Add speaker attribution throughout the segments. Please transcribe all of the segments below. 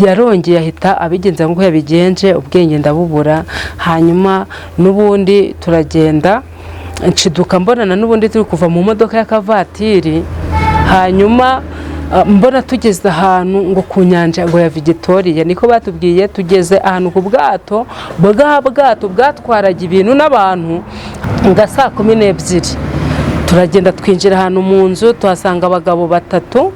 Speaker 1: Yarongeye ahita abigenza nk'uko yabigenje, ubwenge ndabubura. Hanyuma n'ubundi turagenda, nshiduka mbonana n'ubundi turi kuva mu modoka y'akavatiri. Hanyuma mbona tugeze ahantu ngo ku nyanja ngo ya Victoria, niko batubwiye. Tugeze ahantu ku bwato, bwa bwato bwatwaraga ibintu n'abantu, nga saa 12 turagenda, twinjira ahantu mu nzu, tuhasanga abagabo batatu.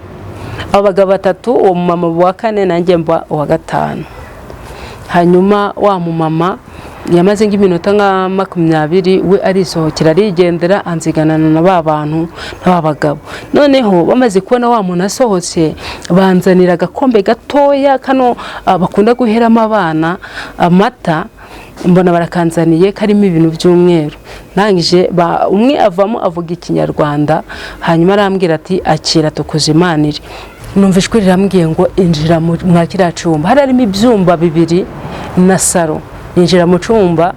Speaker 1: Abo bagabo batatu, uwo mumama wa kane, nanjye mba uwa gatanu. Hanyuma wa mumama yamaze nk'iminota nka 20, we arisohokera, arigendera, anziganana na ba bantu na ba bagabo. Noneho bamaze kubona wa muntu asohotse, banzanira agakombe gatoya kano bakunda guheramo abana amata. Mbona barakanzaniye karimo ibintu by'umweru. Ndangije umwe avamo avuga Ikinyarwanda, hanyuma arambwira ati: "Akira tukuzimanire." Numva ijwi rirambwiye ngo: "Injira mwa kiriya cyumba." Hari harimo ibyumba bibiri na salo. Ninjira mu cyumba,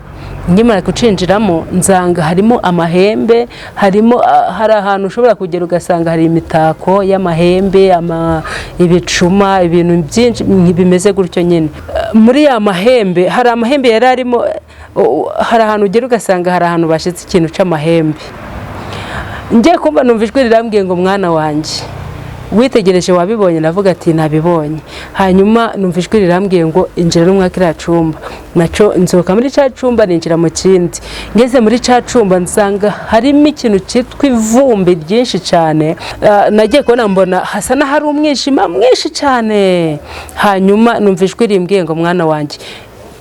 Speaker 1: nkimara kucinjiramo nzanga harimo amahembe, harimo hari ahantu ushobora kugera ugasanga hari imitako y'amahembe, ibicuma, ibintu byinshi bimeze gutyo nyine. Muri ya mahembe hari amahembe yari arimo. Hari ahantu ugera ugasanga hari ahantu bashyize ikintu cy'amahembe. Ngiye kumva numva ijwi rirambwiye ngo: "Mwana wanjye, witegereje wabibonye?" Navuga ati: "Nabibonye." Hanyuma numva ijwi rirambwiye ngo: "Injira no muri kiriya cyumba." Nacyo nsohoka muri cya cyumba, ninjira mu kindi. Ngeze muri cya cyumba nsanga harimo ikintu cyitwa ivumbi ryinshi cyane. Nagiye kubona mbona hasa n'ahari umwijima mwinshi cyane. Hanyuma numva ijwi rimbwiye ngo: "Mwana wanjye,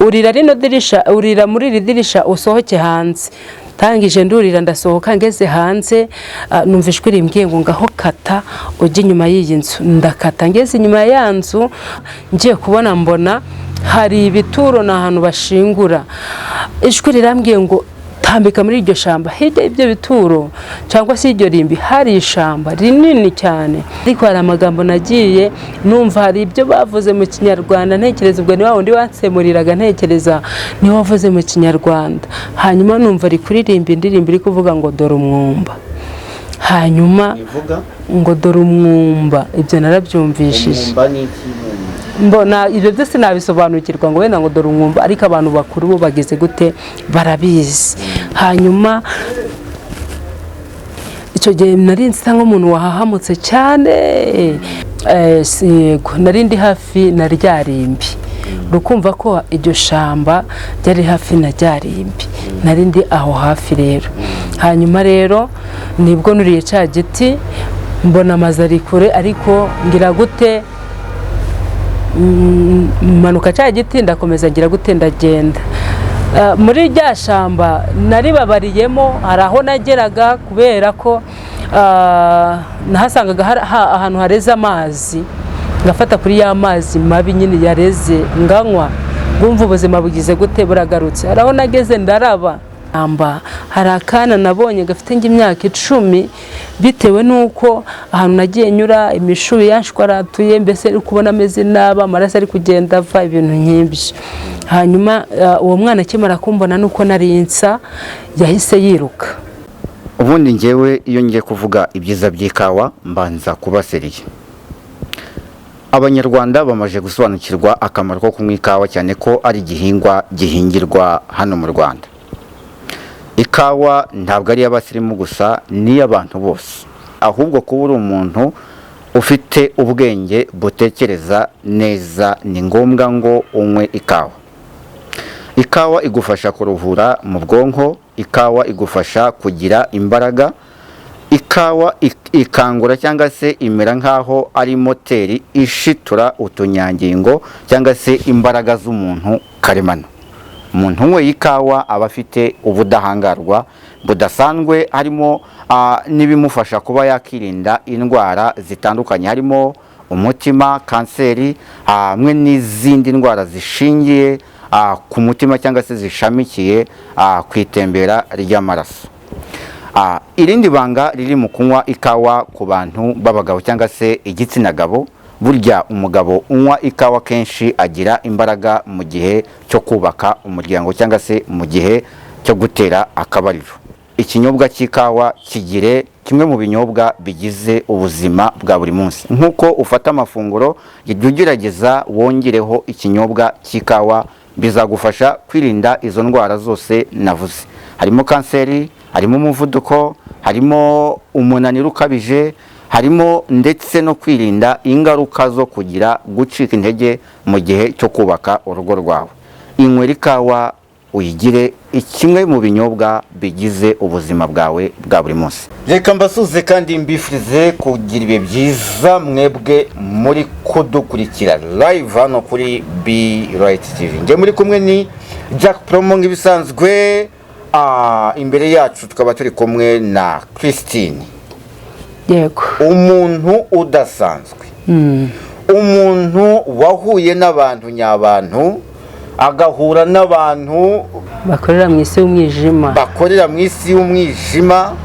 Speaker 1: urira rino dirisha, urira muri iri dirisha usohoke hanze." Tangije ndurira, ndasohoka. Ngeze hanze numva ijwi rimbwiye ngo: "Ngaho kata ujye inyuma y'iyi nzu." Ndakata, ngeze inyuma ya nzu, ngiye kubona mbona hari ibituro, ni ahantu bashingura. Ijwi rirambwiye ngo: "Tambika muri iryo shamba." Hirya y'ibyo bituro cyangwa se iryo rimbi hari ishamba rinini cyane, ariko hari amagambo nagiye numva, hari ibyo bavuze mu Kinyarwanda. Ntekereza ubwo ni wa wundi wansemuriraga, ntekereza niwe wavuze mu Kinyarwanda. Hanyuma numva ari kuririmba indirimbo iri kuvuga ngo: "Dore umwumba." Hanyuma
Speaker 2: ivuga
Speaker 1: ngo: "Dore umwumba." Ibyo narabyumvishije.
Speaker 2: Umwumba ni iki?
Speaker 1: Mbona ibyo byose nabisobanukirwa ngo wenda ngo: "Dore umwumba," ariko abantu bakuru bo bageze gute barabizi. Hanyuma icyo gihe nari nsa nk'umuntu wahahamutse cyane. Yego, nari ndi hafi na rya rimbi. Rukumva ko iryo shamba ryari hafi na rya rimbi, nari ndi aho hafi rero. Hanyuma rero nibwo nuriye cya giti, mbona amazu ari kure, ariko ngira gute, manuka cya giti, ndakomeza, ngira gute, ndagenda. Muri rya shamba naribabariyemo. Hari aho nageraga, kubera ko nahasangaga ahantu hareze amazi, ngafata kuri ya mazi mabi nyine yareze, nganywa, ngumva ubuzima bugize gute, buragarutse. Hari aho nageze ndaraba. Amba hari akana nabonye gafite nk'imyaka 10, bitewe n'uko ahantu nagiye nyura imishubi yanshwaratuye, mbese uri kubona ameze nabi, amaraso ari kugenda ava, ibintu nk'ibyo. Hanyuma uwo mwana akimara kumbona nuko nari nsa, yahise yiruka.
Speaker 2: Ubundi ngewe iyo ngiye kuvuga ibyiza by'ikawa mbanza kuba sérieux. Abanyarwanda bamaze gusobanukirwa akamaro ko kunywa ikawa, cyane ko ari igihingwa gihingirwa hano mu Rwanda. Ikawa ntabwo ari iy'abasirimu gusa, ni iy'abantu bose. Ahubwo kuba uri umuntu ufite ubwenge butekereza neza, ni ngombwa ngo unywe ikawa. Ikawa igufasha kuruhura mu bwonko, ikawa igufasha kugira imbaraga, ikawa ikangura cyangwa se imera nk'aho ari moteri ishitura utunyangingo cyangwa se imbaraga z'umuntu karemano. Umuntu unyweye ikawa aba afite ubudahangarwa budasanzwe, harimo n'ibimufasha kuba yakirinda indwara zitandukanye, harimo umutima, kanseri, hamwe n'izindi ndwara zishingiye ku mutima cyangwa se zishamikiye ku itembera ry'amaraso. Irindi banga riri mu kunywa ikawa ku bantu b'abagabo cyangwa se igitsina gabo, burya umugabo unywa ikawa kenshi agira imbaraga mu gihe cyo kubaka umuryango cyangwa se mu gihe cyo gutera akabariro. Ikinyobwa cy'ikawa kigire Kimwe mu binyobwa bigize ubuzima bwa buri munsi. Nk'uko ufata amafunguro, jya ugerageza wongereho ikinyobwa cy'ikawa, bizagufasha kwirinda izo ndwara zose navuze. Harimo kanseri, harimo umuvuduko, harimo umunaniro ukabije, harimo ndetse no kwirinda ingaruka zo kugira gucika intege mu gihe cyo kubaka urugo rwawe. Inywera ikawa, uyigire kimwe mu binyobwa bigize ubuzima bwawe bwa buri munsi. Reka mbasuze kandi mbifurize kugira ibihe byiza, mwebwe muri kudukurikira live hano kuri Be Right TV. Njye muri kumwe ni Jack Promo nk'ibisanzwe. Imbere yacu tukaba turi kumwe na Christine, umuntu udasanzwe, umuntu wahuye n'abantu nyabantu, agahura n'abantu
Speaker 1: bakorera mu isi y'umwijima,
Speaker 2: bakorera mu isi y'umwijima,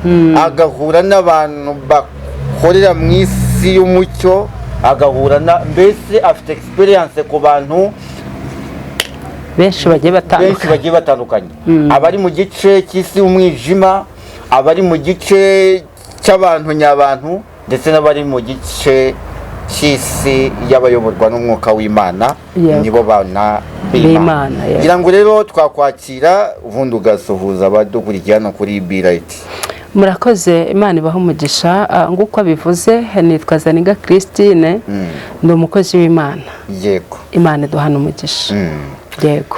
Speaker 2: agahura n'abantu bakorera mu isi y'umucyo, agahura na mbese afite experience ku bantu
Speaker 1: benshi bagiye
Speaker 2: benshi
Speaker 1: batandukanye,
Speaker 2: bagiye batandukanye, abari mu gice cy'isi y'umwijima, abari mu gice cy'abantu nyabantu, ndetse n'abari mu gice cy'isi y'abayoborwa n'umwuka w'Imana, nibo bana b'Imana.
Speaker 1: B'Imana, yego.
Speaker 2: Ngira ngo rero twakwakira, ubundi ugasuhuza abadukurikiye hano kuri Be Right.
Speaker 1: Murakoze, Imana ibaha umugisha. Nk'uko bivuze, nitwa Zaninga Christine, ndi umukozi w'Imana. Imana iduhana umugisha. Yego.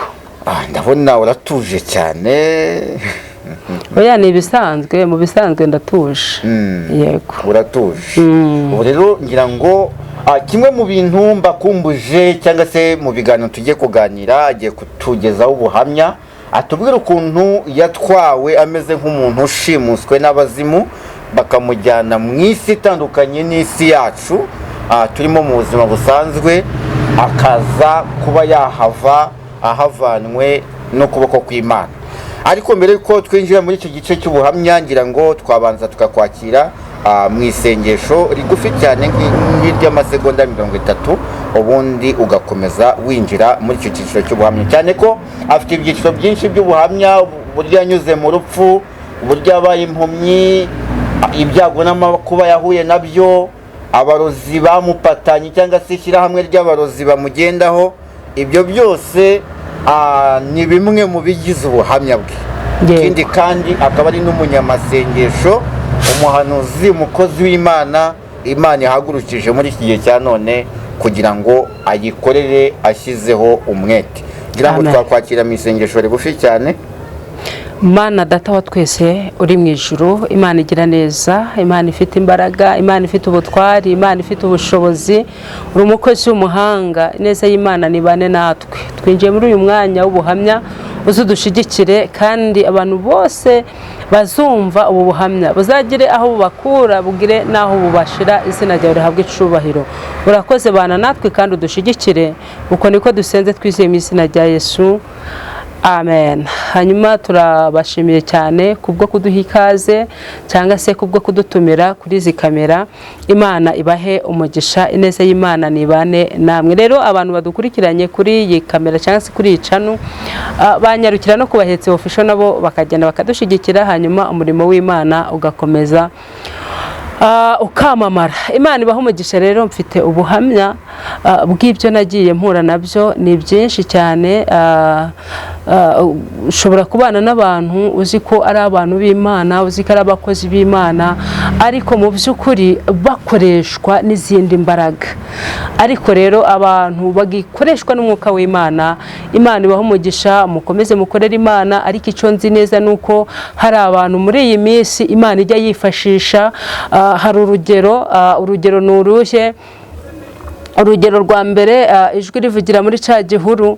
Speaker 2: Ndabona uratuje cyane.
Speaker 1: Oya, ni ibisanzwe, mu bisanzwe ndatuje. Yego.
Speaker 2: Uratuje. Ubu rero ngira ngo kimwe mu bintu mbakumbuje cyangwa se mu biganiro tugiye kuganira, agiye kutugezaho ubuhamya, atubwira ukuntu yatwawe ameze nk'umuntu ushimuswe n'abazimu, bakamujyana mu isi itandukanye n'isi yacu turimo mu buzima busanzwe, akaza kuba yahava ahavanywe n'ukuboko kw'Imana. Ariko mbere yuko twinjira muri icyo gice cy'ubuhamya, ngira ngo twabanza tukakwakira mu isengesho rigufi cyane nk'iry'amasegonda 30, ubundi ugakomeza winjira muri icyo cyiciro cy'ubuhamya, cyane ko afite ibyiciro byinshi by'ubuhamya: uburyo yanyuze mu rupfu, uburyo yabaye impumyi, ibyago n'amakuba yahuye nabyo, abarozi bamupatanye cyangwa se ishyirahamwe ry'abarozi bamugendaho. Ibyo byose ni bimwe mu bigize ubuhamya bwe. Ikindi kandi akaba ari n'umunyamasengesho, umuhanuzi, umukozi w'Imana Imana ihagurukije muri iki gihe cya none kugira ngo ayikorere ashyizeho umwete. Ngira ngo
Speaker 1: Amen.
Speaker 2: twakwakira mu isengesho rigufi cyane.
Speaker 1: Mana Data wa twese uri mu ijuru, Imana igira neza, Imana ifite imbaraga, Imana ifite ubutwari, Imana ifite ubushobozi, uri umukozi w'umuhanga. Ineza y'Imana nibane natwe. Twinjiye muri uyu mwanya w'ubuhamya, uzudushigikire, kandi abantu bose bazumva ubu buhamya buzagire aho bubakura, bugire n'aho bubashira. Izina ryawe rihabwe icubahiro. Urakoze, bana natwe kandi udushigikire. Uko niko dusenze twizeye mu izina rya Yesu, amen. Hanyuma turabashimiye cyane kubwo kuduha ikaze cyangwa se kubwo kudutumira kuri izi kamera. Imana ibahe umugisha, ineza y'Imana nibane namwe. Rero abantu badukurikiranye kuri iyi kamera cyangwa se kuri iyi channel, banyarukira no kubahetse official, nabo bakagenda bakadushyigikira, hanyuma umurimo w'Imana ugakomeza ukamamara. Imana ibaha umugisha. Rero mfite ubuhamya bw'ibyo nagiye mpura nabyo, ni byinshi cyane. Ushobora kubana n'abantu uzi ko ari abantu b'Imana, uzi ko ari abakozi b'Imana, ariko mu by'ukuri bakoreshwa n'izindi mbaraga. Ariko rero abantu bagikoreshwa n'umwuka w'Imana, Imana ibaha umugisha, mukomeze mukorere Imana. Ariko icyo nzi neza ni uko hari abantu muri iyi minsi Imana ijya yifashisha. Hari urugero, urugero ni uruhe? Urugero rwa mbere, ijwi rivugira muri cya gihuru,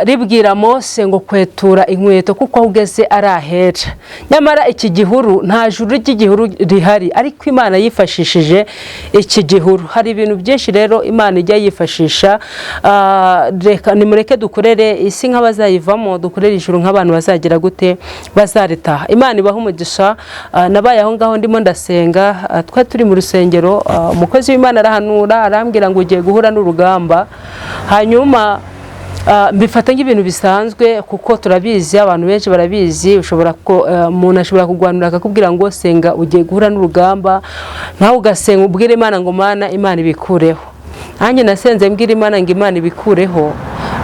Speaker 1: ribwira Mose ngo kwetura inkweto kuko aho ugeze ari ahera. Nyamara iki gihuru nta juru ry'igihuru rihari, ariko Imana yifashishije iki gihuru. Hari ibintu byinshi rero Imana ijya yifashisha. Reka nimureke dukorere isi nk'abazayivamo, dukorere ijuru nk'abantu bazagira gute, bazaritaha. Imana ibaha umugisha. Nabaye aho ngaho ndimo ndasenga, twari turi mu rusengero, umukozi w'Imana arahanura, arambwira ngo ugiye guhura n'urugamba. Hanyuma Mbifata nk'ibintu bisanzwe kuko turabizi, abantu benshi barabizi. Ushobora ko umuntu ashobora kugwanura akakubwira ngo senga ugiye guhura n'urugamba, nawe ugasenga ubwire Imana ngo Mana, Imana ibikureho. Nanjye nasenze mbwira Imana ngo Imana ibikureho,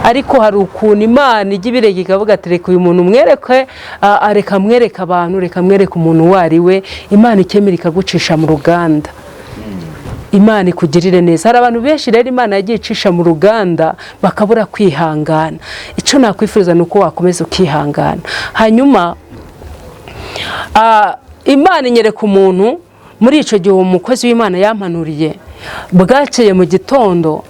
Speaker 1: ariko hari ukuntu Imana ijya ibireka ikavuga ati reka uyu muntu mwereke, reka mwereke abantu, reka mwereke umuntu uwo ari we. Imana ikemera ikagucisha mu ruganda, Imana ikugirire neza. Hari abantu benshi rero Imana yagiye icisha mu ruganda bakabura kwihangana. Icyo nakwifuriza ni uko wakomeza ukihangana. Hanyuma Imana inyereka umuntu muri icyo gihe, uwo mukozi w'Imana yampanuriye. Bwakeye mu gitondo,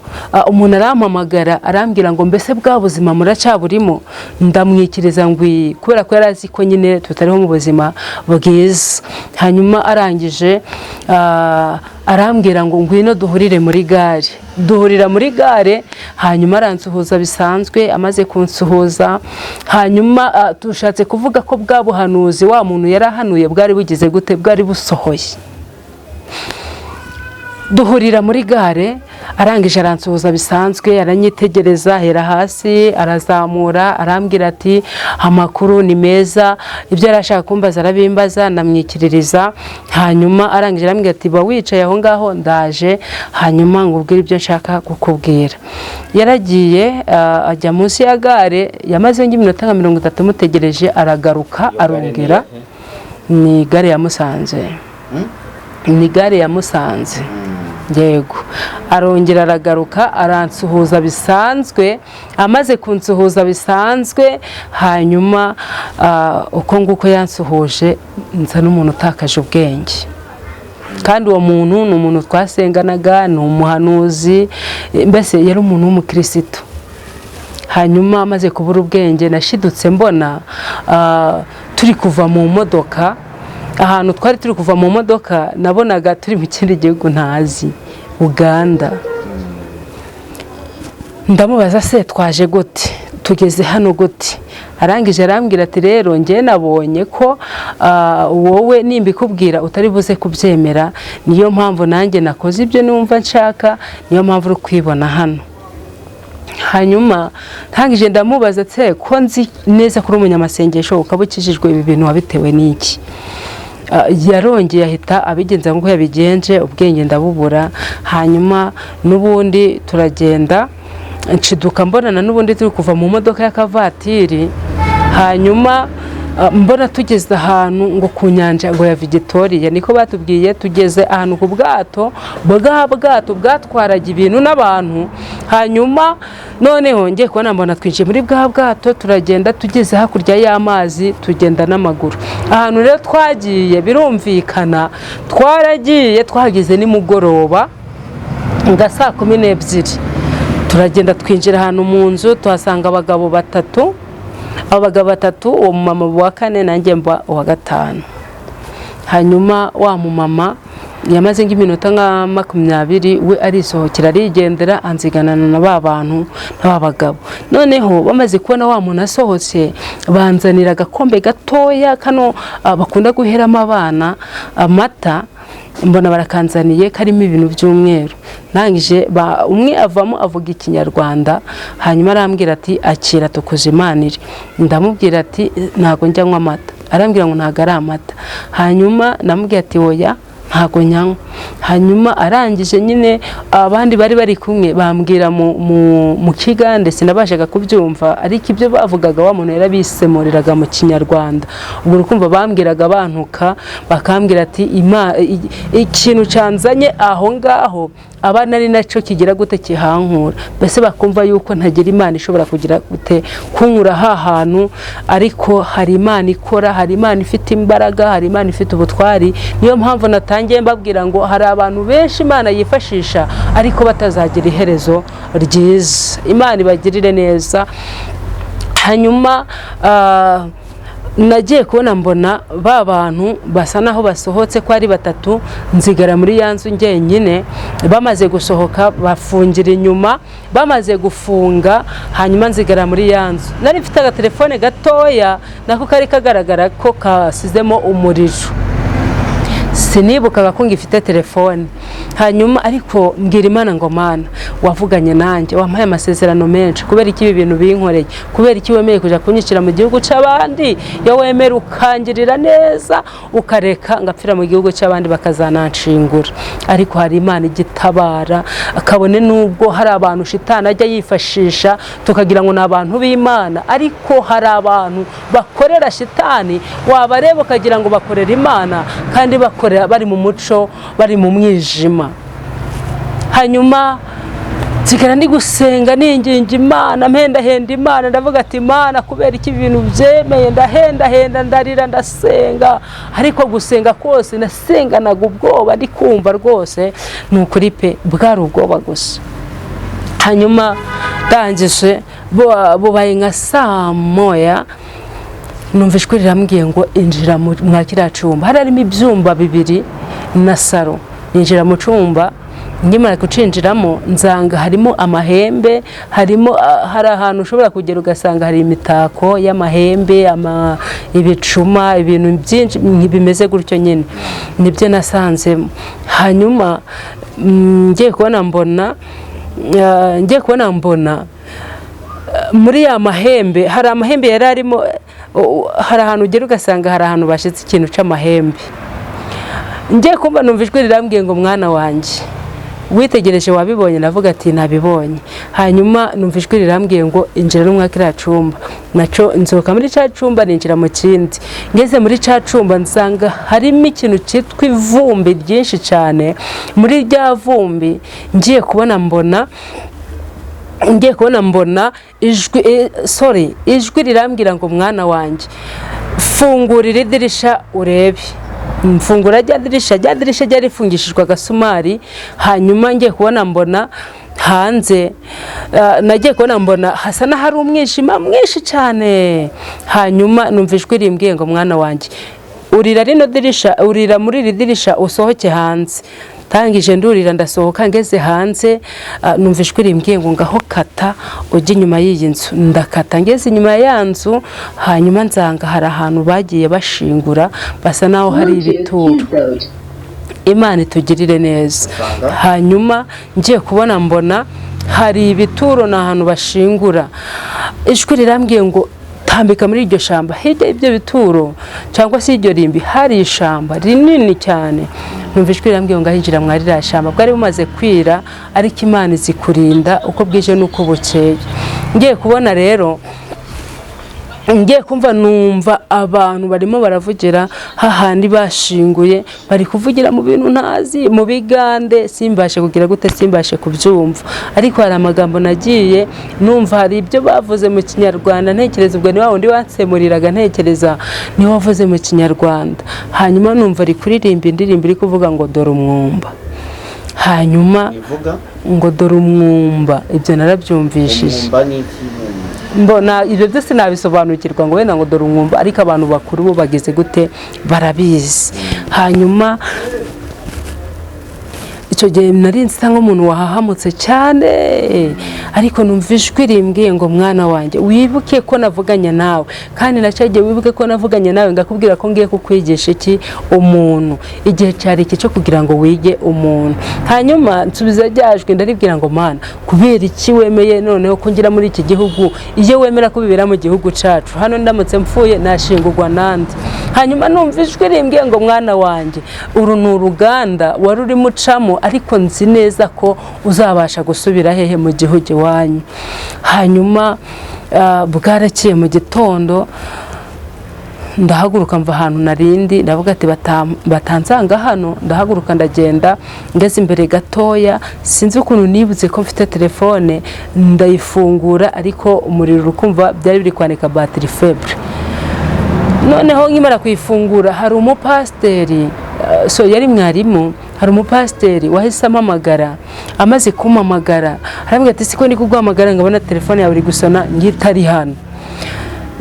Speaker 1: umuntu arampamagara, arambwira ngo mbese bwa buzima muracyaburimo? Ndamwikiriza ngo kubera ko yari azi ko nyine tutariho mu buzima bwiza. Hanyuma arangije arambwira ngo ngwino duhurire muri gare. Duhurira muri gare, hanyuma aransuhuza bisanzwe. Amaze kunsuhuza, hanyuma dushatse kuvuga ko bwa buhanuzi wa muntu yarahanuye bwari bugize gute, bwari busohoye. Duhurira muri gare, arangije aransuhuza bisanzwe, aranyitegereza, ahera hasi arazamura, arambwira ati amakuru ni meza. Ibyo yari ashaka kumbaza arabimbaza, ndamwikiririza. Hanyuma arangije arambwira ati ba wicaye aho ngaho, ndaje, hanyuma ngubwire ibyo nshaka kukubwira. Yaragiye ajya munsi ya gare, yamaze nk'iminota nka 30 mutegereje, aragaruka arongera. Ni gare ya Musanze, ni gare ya Musanze, yego. Arongera aragaruka, aransuhuza bisanzwe. Amaze kunsuhuza bisanzwe, hanyuma uko nguko yansuhuje, nsa n'umuntu utakaje ubwenge. Kandi uwo muntu ni umuntu twasenganaga, ni umuhanuzi, mbese yari umuntu w'umukirisitu. Hanyuma amaze kubura ubwenge, nashidutse mbona turi kuva mu modoka. Ahantu twari turi kuva mu modoka, nabonaga turi mu kindi gihugu ntazi, Uganda. Ndamubaza se twaje gute, tugeze hano gute? Arangije arambwira ati rero njye nabonye ko wowe nimbikubwira utari buze kubyemera, niyo mpamvu nanjye nakoze ibyo numva nshaka, niyo mpamvu uri kwibona hano. Hanyuma ntangije ndamubaza ati ko nzi neza kuri umunyamasengesho ukaba ukijijwe, ibi bintu wabitewe n'iki? Yarongeye ahita abigenza nk'uko yabigenje, ubwenge ndabubura. Hanyuma n'ubundi turagenda, nshiduka mbonana n'ubundi turi kuva mu modoka y'akavatiri. Hanyuma mbona tugeze ahantu ngo ku nyanja ngo ya Victoria, niko batubwiye. Tugeze ahantu ku bwato, bwa bwato bwatwaraga ibintu n'abantu. Hanyuma noneho ngiye kubona mbona twinjiye muri bwa bwato, turagenda, tugeze hakurya y'amazi tugenda n'amaguru. Ahantu rero twagiye, birumvikana twaragiye twahageze nimugoroba nga saa 12. Turagenda twinjira ahantu mu nzu, tuhasanga abagabo batatu. Abo bagabo batatu, uwo mumama wa kane, nanjye mba uwa gatanu. Hanyuma wa mumama yamaze nk'iminota nka 20, we arisohokera arigendera, anziganana na ba bantu na ba bagabo. Noneho bamaze kubona wa muntu asohotse, banzanira agakombe gatoya kano bakunda guheramo abana amata. Mbona barakanzaniye karimo ibintu by'umweru. Ndangije umwe avamo avuga Ikinyarwanda, hanyuma arambwira ati akira tukuzimanire. Ndamubwira ati ntago njya nywa amata. Arambwira ngo ntago ari amata. Hanyuma ndamubwira ati oya, ntago nyanywa. Hanyuma arangije nyine abandi bari bari kumwe bambwira mu Kigande, sinabashaga kubyumva, ariko ibyo bavugaga wa muntu yarabisemuriraga mu Kinyarwanda. Ubwo urukumva bambwiraga bantuka, bakambwira ati ikintu cyanzanye aho ngaho aba nari nacyo kigira gute kihankura, mbese bakumva yuko ntagira Imana ishobora kugira gute kunkura ha hantu. Ariko hari Imana ikora, hari Imana ifite imbaraga, hari Imana ifite ubutwari. Niyo mpamvu natangiye mbabwira ngo hari abantu benshi Imana yifashisha ariko batazagira iherezo ryiza. Imana ibagirire neza. Hanyuma nagiye kubona mbona ba bantu basa naho basohotse ko ari batatu, nzigara muri ya nzu njyenyine. Bamaze gusohoka bafungira inyuma, bamaze gufunga hanyuma nzigara muri ya nzu. Nari mfite agatelefone gatoya nako kari kagaragara ko kasizemo umuriro, sinibukaga ko ngifite telefone. Hanyuma ariko mbwira Imana ngo: "Mana, wavuganye nanjye, wampaye amasezerano menshi, kubera iki ibi bintu binkoreye? Kubera iki wemeye kujya kunyicira mu gihugu cy'abandi? Iyo wemera ukangirira neza, ukareka ngapfira mu gihugu cy'abandi, bakazananshingura." Ariko hari Imana igitabara, kabone n'ubwo hari abantu shitani ajya yifashisha tukagira ngo ni abantu b'Imana. Ariko hari abantu bakorera shitani, wabareba ukagira ngo bakorera Imana, kandi bakorera bari mu muco, bari mu mwijima. Hanyuma nsigara ndi gusenga, ninginga Imana, mpendahenda Imana. Ndavuga ati: "Imana, kubera iki ibintu byemeye?" Ndahendahenda, ndarira, ndasenga, ariko gusenga kose nasenganaga ubwoba, ndi kumva rwose ni ukuri pe, bwari ubwoba gusa. Hanyuma ndangije, bubaye nka saa 1, numva ijwi rirambwiye ngo: "Injira mwa kiriya cyumba." Hari harimo ibyumba bibiri na salo. Ninjira mu cyumba, nkimara kucinjiramo nzanga harimo amahembe, harimo hari ahantu ushobora kugera ugasanga hari imitako y'amahembe, ibicuma, ibintu byinshi bimeze gutyo nyine, nibyo nasanzemo. Hanyuma ngiye kubona mbona muri ya mahembe hari amahembe yari arimo. Hari ahantu ugera ugasanga hari ahantu bashyize ikintu cy'amahembe. Ngiye kumva numva ijwi rirambwiye ngo: "Mwana wanjye, witegereje wabibonye?" Navuga ati: "Nabibonye." Hanyuma numva ijwi rirambwiye ngo: "Injira no muri kiriya cyumba nacyo." Nsohoka muri cya cyumba, ninjira mu kindi. Ngeze muri cya cyumba nsanga harimo ikintu cyitwa ivumbi ryinshi cyane. Muri rya vumbi ngiye kubona mbona ijwi, sorry, ijwi rirambwira ngo: "Mwana wanjye, fungura idirisha urebe." Mfungura rya dirisha, rya dirisha ryari rifungishijwe agasumari. Hanyuma ngiye kubona mbona hanze, nagiye kubona mbona hasa n'ahari umwijima mwinshi cyane. Hanyuma numva ijwi rimbwiye ngo: "Mwana wanjye, urira rino dirisha, urira muri iri dirisha usohoke hanze." Tangije ndurira, ndasohoka. Ngeze hanze, numva ijwi rimbwiye ngo: "Ngaho kata ujye inyuma y'iyi nzu." Ndakata, ngeze inyuma ya nzu, hanyuma nsanga hari ahantu bagiye bashingura, basa naho hari ibituro. Imana itugirire neza. Hanyuma ngiye kubona mbona hari ibituro, ni ahantu bashingura. Ijwi rirambwiye ngo: "Tambika muri iryo shyamba." Hirya y'ibyo bituro cyangwa se iryo rimbi hari ishyamba rinini cyane. Numva ijwi rirambwiye ngo: "Ahinjira muri ririya shyamba." Bwari bumaze kwira, ariko Imana izi kurinda uko bwije n'uko bukeye. Ngiye kubona rero, ngiye kumva numva abantu barimo baravugira hahandi bashinguye, bari kuvugira mu bintu ntazi, mu bigande, simbashe kugira gute, simbashe kubyumva. Ariko hari amagambo nagiye numva, hari ibyo bavuze mu Kinyarwanda, ntekereza ubwo ni wa wundi wansemuriraga, ntekereza niwe wavuze mu Kinyarwanda. Hanyuma numva ari kuririmba indirimbo iri kuvuga ngo: "Dore umwumba." Hanyuma
Speaker 2: ivuga
Speaker 1: ngo: "Dore umwumba." Ibyo narabyumvishije.
Speaker 2: Umwumba ni iki?
Speaker 1: Mbona ibyo byose nabisobanukirwa ngo wenda ngo: "Dore umwumba." Ariko abantu bakuru bo bageze gute, barabizi. Hanyuma icyo gihe nari nsa nk'umuntu wahahamutse cyane, ariko numva ijwi rimbwiye ngo: "Mwana wanjye, wibuke ko navuganye nawe, kandi na cya gihe wibuke ko navuganye nawe ngakubwira ko ngiye kukwigisha iki? Umuntu. Igihe cyari iki cyo kugira ngo wige umuntu." Hanyuma nsubiza ryajwi, ndaribwira ngo: "Mana, kubera iki wemeye noneho ko ngira muri iki gihugu? Iyo wemera ko bibera mu gihugu cyacu hano, ndamutse mpfuye nashingurwa nande?" Hanyuma numva ijwi rimbwiye ngo: "Mwana wanjye, uru ni uruganda wari urimo ucamo, ariko nzi neza ko uzabasha gusubira hehe? Mu gihugu iwanyu." Hanyuma bwarakeye mu gitondo, ndahaguruka, mva ahantu narindi, ndavuga ati: "Batansanga hano." Ndahaguruka, ndagenda, ngeze imbere gatoya, sinzi ukuntu nibutse ko mfite telefone, ndayifungura, ariko umuriro ukumva byari biri kwandika batterie faible. Noneho nkimara kuyifungura, hari umupasiteri, so yari mwarimu, hari umupasiteri wahise ampamagara. Amaze kumpamagara arambwira ati: "Siko ndi kuguhamagara ngabona telefone yawe iri gusona ngitari hano."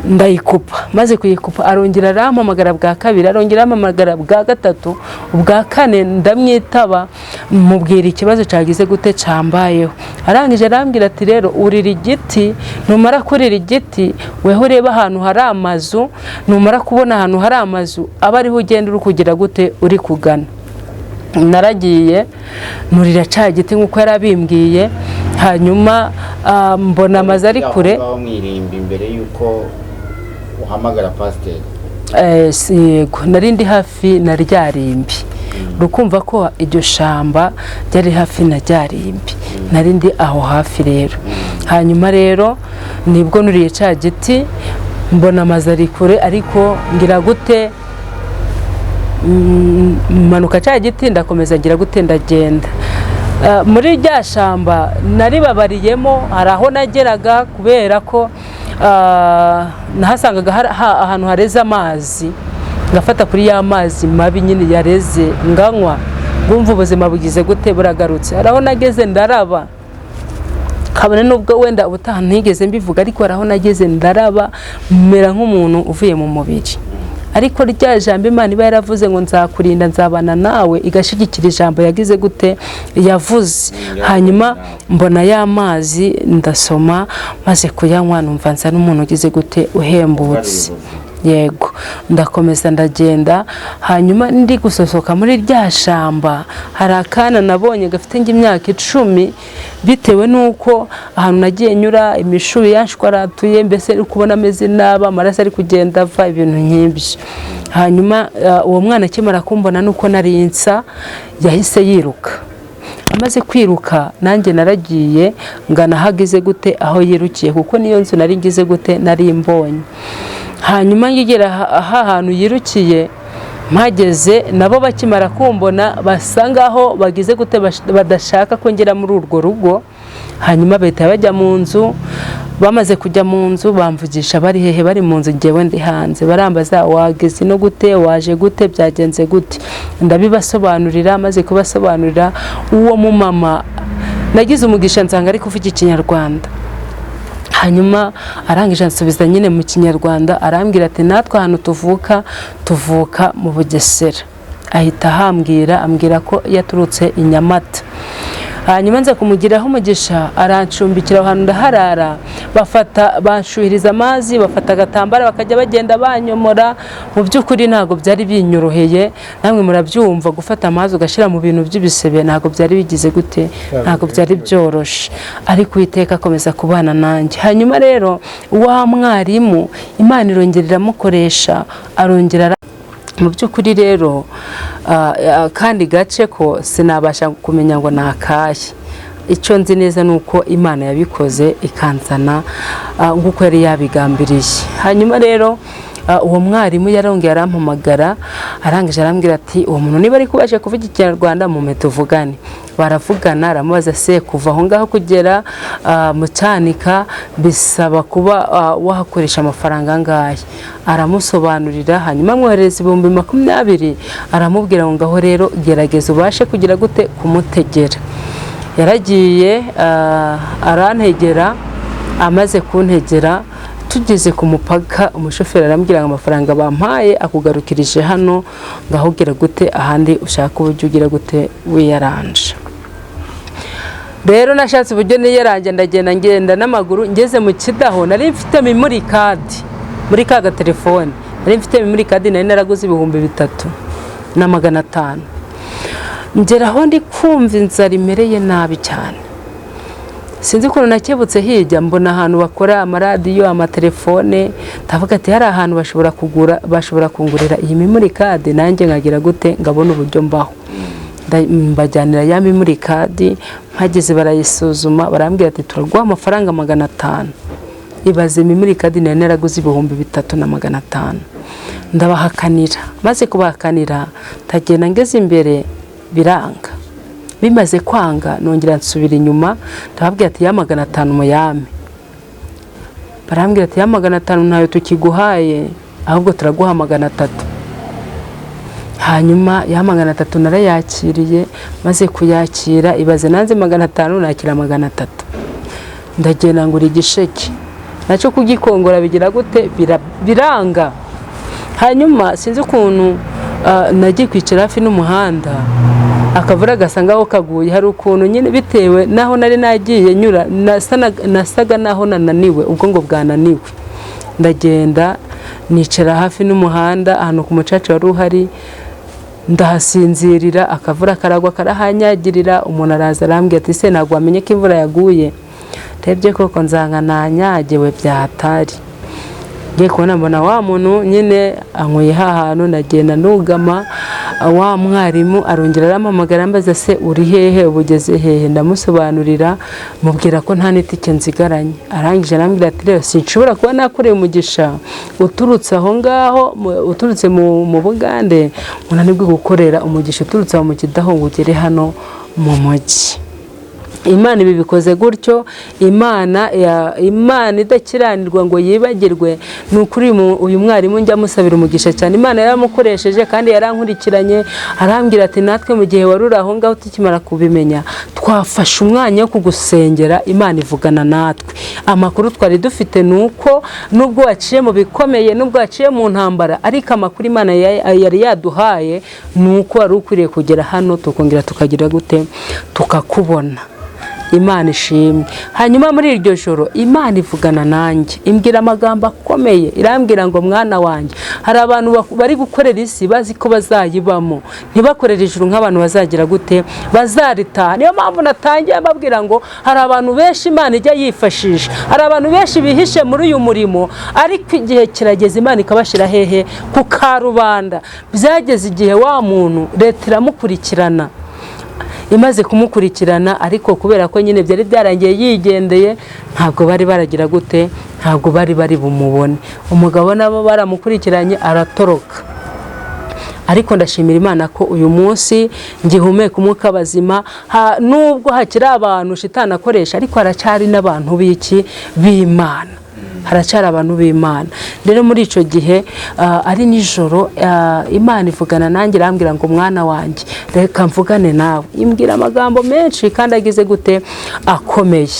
Speaker 1: Ndayikupa. Maze kuyikupa, arongera arampamagara bwa kabiri, arongera arampamagara bwa gatatu, ubwa kane ndamwitaba, mubwira ikibazo cyagize gute, cyambayeho. Arangije arambwira ati: "Rero urira igiti, numara kurira igiti, weho ureba ahantu hari amazu, numara kubona ahantu hari amazu aba ariho ugenda uri kugira gute, uri kugana." Naragiye nurira cya giti nk'uko yari abimbwiye. Hanyuma mbona amazu ari kure.
Speaker 2: Aho ngaho mwirimbi mbere y'uko uhamagara pasiteri?
Speaker 1: Yego, nari ndi hafi na rya rimbi. Rukumva ko iryo shamba ryari hafi na rya rimbi, nari ndi aho hafi rero. Hanyuma rero nibwo nuriye cya giti, mbona amazu ari kure, ariko ngira gute, manuka cya giti, ndakomeza ngira gute, ndagenda. Muri rya shamba naribabariyemo, hari aho nageraga kubera ko nahasangaga ahantu hareze amazi, ngafata kuri ya mazi mabi nyine yareze nganywa, ngumva ubuzima bugize gute, buragarutse. Hari aho nageze ndaraba, kabone nubwo wenda ubutaha ntigeze mbivuga, ariko hari aho nageze ndaraba, mera nk'umuntu uvuye mu mubiri. Ariko rya jambo Imana iba yaravuze ngo nzakurinda, nzabana nawe, igashyigikira ijambo yagize gute, yavuze. Hanyuma mbona ya mazi ndasoma, maze kuyanywa numva nsa n'umuntu ugize gute, uhembutse. Yego, ndakomeza ndagenda. Hanyuma ndi gusosoka muri rya shamba, hari akana nabonye gafite nk'imyaka 10, bitewe n'uko ahantu nagiye nyura imishubi yanshwaratuye, mbese uri kubona ameze nabi, amaraso ari kugenda ava, ibintu nk'ibyo. Hanyuma uwo mwana akimara kumbona nuko nari nsa, yahise yiruka. Amaze kwiruka nanjye naragiye ngana aho ageze gute, aho yirukiye, kuko niyo nzu nari ngize gute, nari mbonye. Hanyuma ngigera aha hantu yirukiye, mpageze nabo bakimara kumbona basa ngaho bagize gute, badashaka ko ngera muri urwo rugo. Hanyuma bahita bajya mu nzu. Bamaze kujya mu nzu bamvugisha bari hehe, bari mu nzu, ngewe ndi hanze. Barambaza wageze no gute, waje gute, byagenze gute? Ndabibasobanurira. Maze kubasobanurira, uwo mumama nagize umugisha nsanga ari kuvuga Ikinyarwanda. Hanyuma arangije ansubiza nyine mu Kinyarwanda, arambwira ati natwe ahantu tuvuka, tuvuka mu Bugesera. Ahita ahambwira, ambwira ko yaturutse i Nyamata. Hanyuma nza kumugiraho umugisha, arancumbikira aho hantu ndaharara. Bafata banshuhiriza amazi, bafata agatambaro bakajya bagenda banyomora. Mu by'ukuri ntabwo byari binyoroheye, namwe murabyumva, gufata amazi ugashyira mu bintu by'ibisebe ntabwo byari bigize gute, ntabwo byari byoroshe, ariko Uwiteka akomeza kubana nanjye. Hanyuma rero wa mwarimu Imana irongera iramukoresha, arongera. Mu by'ukuri rero akandi gace ko sinabasha kumenya ngo ni akahe. Icyo nzi neza ni uko Imana yabikoze ikanzana nk'uko yari yabigambiriye. Hanyuma rero uwo mwarimu yarongeye arampamagara, arangije arambwira ati uwo muntu niba ari kubasha kuvuga Ikinyarwanda mume tuvugane. Baravugana, aramubaza se kuva aho ngaho kugera mu Cyanika bisaba kuba wahakoresha amafaranga angahe? Aramusobanurira, hanyuma amwoherereza 20,000, aramubwira ngo ngaho rero gerageza ubashe kugira gute, kumutegera. Yaragiye arantegera. Amaze kuntegera, tugeze ku mupaka, umushoferi arambwira ngo amafaranga bampaye akugarukirije hano, ngaho ugira gute, ahandi ushaka uburyo ugira gute, wiyaranje. Rero nashatse uburyo niyaranje, ndagenda, ngenda n'amaguru. Ngeze mu Kidaho nari mfite memory card muri ka gatelefone, nari mfite memory card nari naraguze 3500. Ngera aho ndi kumva inzara imereye nabi cyane. Sinzi ukuntu nakebutse hirya, mbona ahantu bakora amaradiyo, amatelefone. Ndavuga ati hari ahantu bashobora kugura, bashobora kungurira iyi memory card, nanjye nkagira gute, ngabona uburyo mbaho. Mbajyanira ya memory card, mpageze barayisuzuma, barambwira ati turaguha amafaranga 500. Ibaze, memory card nari naraguze 3500. Ndabahakanira. Maze kubahakanira ndagenda, ngeze imbere biranga. Bimaze kwanga nongera nsubira inyuma, ndababwira ati ya 500 muyame. Barambwira ati ya 500 ntayo tukiguhaye, ahubwo turaguha 300. Hanyuma ya 300 narayakiriye. Maze kuyakira, ibaze, nanze 500 nakira 300. Ndagenda ngura igisheke, nacyo kugikongora bigira gute, biranga. Hanyuma sinzi ukuntu nagiye kwicara hafi n'umuhanda, akavura gasa ngaho kaguye. Hari ukuntu nyine bitewe n'aho nari nagiye nyura, nasaga naho nananiwe, ubwonko bwananiwe. Ndagenda nicara hafi n'umuhanda, ahantu ku mucaca wari uhari. Ndahasinzirira, akavura karagwa karahanyagirira. Umuntu araza arambwira ati: "Se ntabwo wamenye ko imvura yaguye?" Ndebye koko nzanga nanyagiwe byahatari. Ngiye kubona mbona wa muntu nyine ankuye hantu, ndagenda nugama. Wa mwarimu arongera arampamagara, ambaza: "Se uri hehe? Ubugeze hehe?" Ndamusobanurira, mubwira ko nta n'itike nzigaranye. Arangije arambwira ati: "Rero sinshobora kuba nakoreye umugisha uturutse aho ngaho, uturutse mu Bugande, unanirwe gukorera umugisha uturutse aho mu Kidaho ngo ugere hano mu mujyi." Imana ibi bikoze gutyo, Imana idakiranirwa ngo yibagirwe. Ni ukuri uyu mwarimu njya amusabira umugisha cyane. Imana yaramukoresheje kandi yarankurikiranye, arambwira ati: "Natwe mu gihe wari uri aho ngaho tukimara kubimenya, twafashe umwanya wo kugusengera, Imana ivugana natwe. Amakuru twari dufite ni uko nubwo waciye mu bikomeye, nubwo waciye mu ntambara, ariko amakuru Imana yari yaduhaye ni uko wari ukwiriye kugera hano, tukongera tukagira gute, tukakubona." Imana ishimwe. Hanyuma muri iryo joro Imana ivugana nanjye, imbwira amagambo akomeye, irambwira ngo: "Mwana wanjye, hari abantu bari gukorera isi bazi ko bazayibamo, ntibakorere ijuru nk'abantu bazagira gute, bazaritaha." Niyo mpamvu natangiye mbabwira ngo hari abantu benshi Imana ijya yifashisha, hari abantu benshi bihishe muri uyu murimo, ariko igihe kirageze Imana ikabashyira hehe? Ku karubanda. Byageze igihe wa muntu leta iramukurikirana. Imaze kumukurikirana, ariko kubera ko nyine byari byarangiye yigendeye, ntabwo bari baragira gute, ntabwo bari bari bumubone. Umugabo nabo baramukurikiranye aratoroka. Ariko ndashimira Imana ko uyu munsi ngihumeka umwuka bazima, nubwo hakiri abantu shitani akoresha, ariko haracyari n'abantu b'iki? B'Imana. Haracyari abantu b'Imana. Rero muri icyo gihe ari nijoro, Imana ivugana nanjye, irambwira ngo: "Mwana wanjye, reka mvugane nawe." Imbwira amagambo menshi kandi agize gute? Akomeye,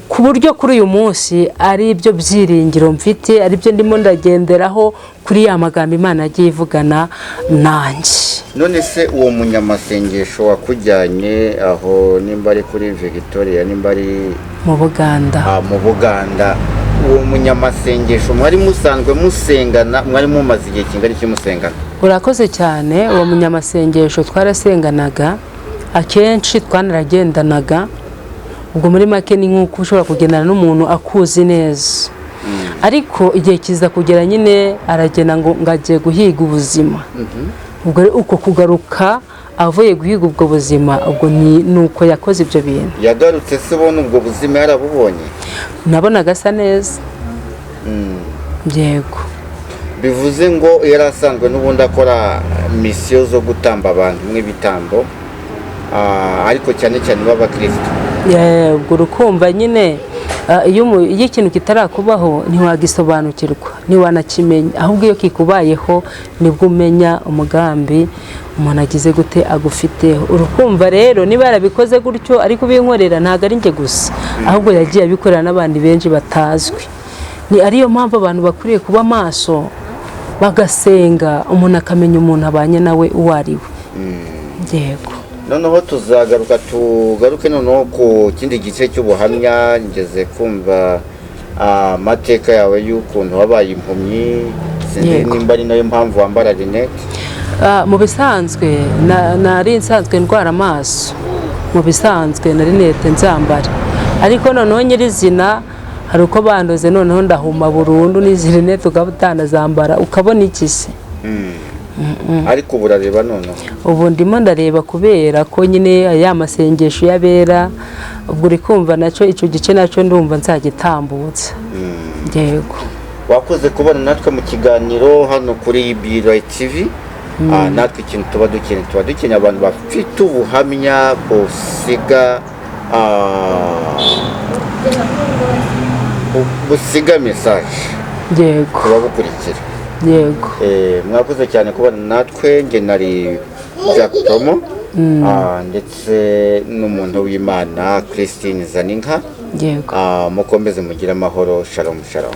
Speaker 1: ku buryo kuri uyu munsi ari byo byiringiro mfite, ari byo ndimo ndagenderaho kuri ya magambo Imana yagiye ivugana nanjye.
Speaker 2: None se uwo munyamasengesho wakujyanye aho, nimba ari kuri Victoria, nimba ari
Speaker 1: mu Buganda.
Speaker 2: Mu Buganda, uwo munyamasengesho mwari musanzwe musengana? Mwari mumaze igihe kingana iki musengana?
Speaker 1: Urakoze cyane. Uwo munyamasengesho twarasenganaga akenshi, twanaragendanaga. Ubwo muri make ni nk'uko ushobora kugendana n'umuntu akuzi neza. Ariko igihe kiza kugera nyine aragenda ngo agiye guhiga ubuzima. Ubwo rero uko kugaruka avuye guhiga ubwo buzima, ubwo ni uko yakoze ibyo bintu.
Speaker 2: Yagarutse se ubona ubwo buzima yarabubonye?
Speaker 1: Nabonaga asa neza, yego.
Speaker 2: Bivuze ngo yari asanzwe n'ubundi akora misiyo zo gutamba abantu nk'ibitambo, ariko cyane cyane b'abakirisitu.
Speaker 1: Ubwo urukumva nyine, iyo ikintu kitarakubaho ntiwagisobanukirwa, ntiwanakimenya. Ahubwo iyo kikubayeho nibwo umenya umugambi umuntu agize gute, agufiteho. Urukumva rero niba yarabikoze gutyo ariko ubinkorera, ntabwo ari njye gusa, ahubwo yagiye abikorera n'abandi benshi batazwi. Ni ariyo mpamvu abantu bakwiriye kuba maso, bagasenga, umuntu akamenya umuntu abanye nawe uwo ari we. Yego.
Speaker 2: Noneho tuzagaruka, tugaruke noneho ku kindi gice cy'ubuhamya. Ngeze kumva amateka yawe y'ukuntu wabaye impumyi, sinzi nimba ari nayo mpamvu wambara rinete.
Speaker 1: Mu bisanzwe nari nsanzwe ndwara amaso. Mu bisanzwe na rinete nzambara, ariko noneho nyirizina hari uko bandoze, noneho ndahuma burundu, n'izi rinete ukaba utanazambara ukabona iki se?
Speaker 2: Ariko ubu urareba noneho?
Speaker 1: Ubu ndimo ndareba, kubera ko nyine ya masengesho y'abera. Ubwo uri kumva nacyo icyo gice nacyo ndumva nzagitambutsa, yego.
Speaker 2: Wakoze kubana natwe mu kiganiro hano kuri Birayi TV. Natwe ikintu tuba dukeneye abantu bafite ubuhamya busiga busiga message kubabukurikira. Mwakoze cyane kubana natwe. Njye nari Jack Tomo, ndetse n'umuntu w'Imana Christine Zaninka. Mukomeze mugire amahoro. Shalom, shalom.